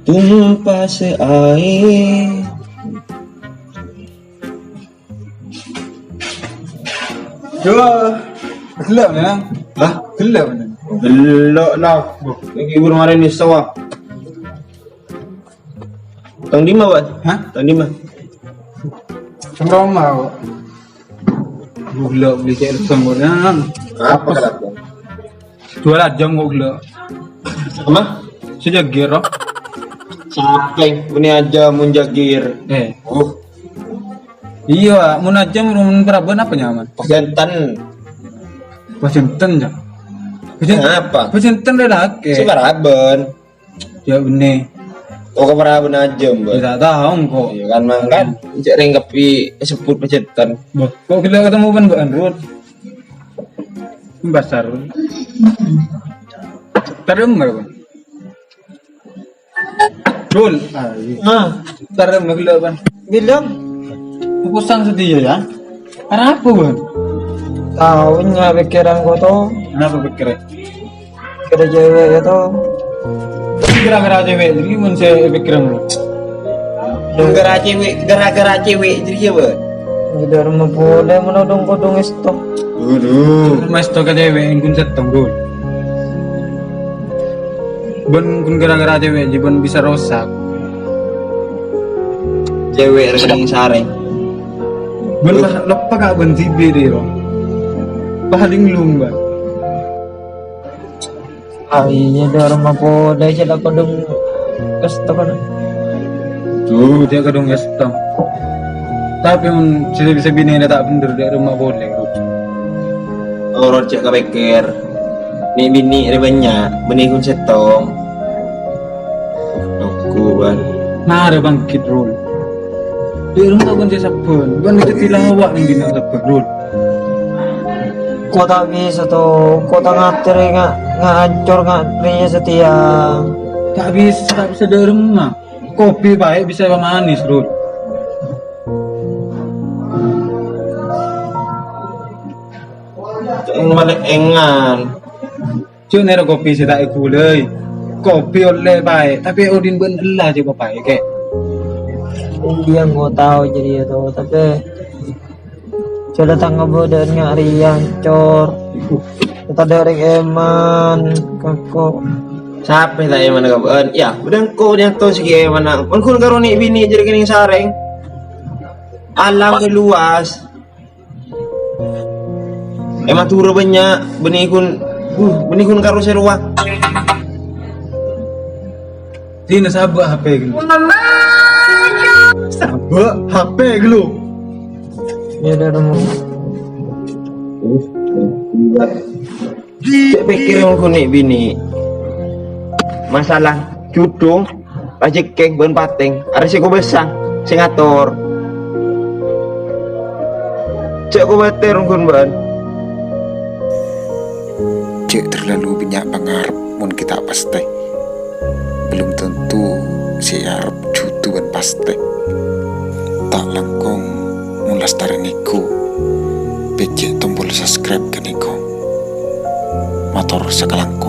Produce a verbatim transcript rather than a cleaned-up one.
Tumpasè aèng. Yo, gellâ' mènè. Hah? Gellâ' mènè. Gellâ' lah. Iki buru marè nèso, ah. Tang dimma, Wan? Hah? Tang dimma? Tang roma, kok. Gula beli cek lessong, kok, Nang. Apa kalakuan? Dua jam kok gula. Apa? Sejagir, kok. Sapè, ini aja mun jagir. Eh. Oh. Iya, mun aja mun paraban apa nyaman? Pas jantan. Pas jantan, ya? Pas jantan. Apa? Pas jantan lelaki. Si paraban. Ya, bener. Oh, ke paraban aja, Mbak. Ya, tak tahu, kok. Iya, kan, Mang, kan? Cek rengkepi sebut pas jantan. Bah, kok gila ketemu, Ban, Mbak Andrut? Pasar. Tadi enggak, Bang? Dul. Ah, iya. Ah. Ntar yang gelo, Bang. Bilang. Pusang sedih ya, ya? Kenapa, Bang? Tahu nya pikiran gua tuh. Kenapa pikiran? Kira cewek ya tuh. Gara-gara cewek, jadi mun saya pikiran lu. Gara-gara cewek, gara-gara cewek jadi apa? Jadi rumah boleh menodong kodong esto. Dulu. Mas to ka cewek yang kun settong, Dul. Bân kun gara-gara cewek, jibân bisa rosak. Cewek rèng sarèng. Bân lah, leppa ka bân tibi deh, Ro. Paling lumba. Ah, iya, dâ' remma polè, cè' la kodhung kasta, kan? Tuh, dia kodhung kasta. Tapi mun sè bisa binèna ta' bhender, dâ' remma polè, Ro. Loro cè' kapèkkèr. Nè' binè' rè bânnya', bânnè ghun sèttong. Tonggu, Bang. Mara bangkit, Rul. Dâ' remma ghun sè sabbhân. Bân itu tilawak neng dina sabbhân, Rul. Ko' ta' bisa, to. Ko' ta' ngatèr nga', nga' ancor, nga' rèya satèya. Ta' bisa, ta' bisa dâ' remma. Kopi bhâi bisa pamanis, Rul. Malè engan. Cuk, nèro kopi sè ta' èghulâi. Kopi ollè bhâi, tapè odi'na bân ella cè' bhâi, kè. Iyâ, engko' tao jârèya, to, tapè jhâ' la tang abâdâ'ân nga' rèya, ancor. Tadâ' rèng èman, kako. Sapè ta' èman ka bâ'ân? Iyâ, bâdâ engko' nyanto sè ghi' èman, na. Mon ghun karo nè' binè' jârèya kènèng sarèng. Alam luas. È Madhurâ bânnya', bânnè ghun, uh, bânnè ghun karo sè rowa. Dina sabâ' H P ghâllu. Sabâ' H P ghâllu. Iyâ, dâ' remma. Cè' pèkkèr mon ghun nè' binè'. Masalah judhu, rajhekkè bân patèng, arè sè kobâsa, sè ngator. Jhâ' kobâtèr ghun bân. Jhâ' terlalu bânnya' pangarep mon ghi' ta' pastè. Belum tentu sè èarep jhudhu bân pastè. Ta' langkong mon lastarè nèko, pèjè' tombol subscribe ghâ nèko. Mator sakalangkong.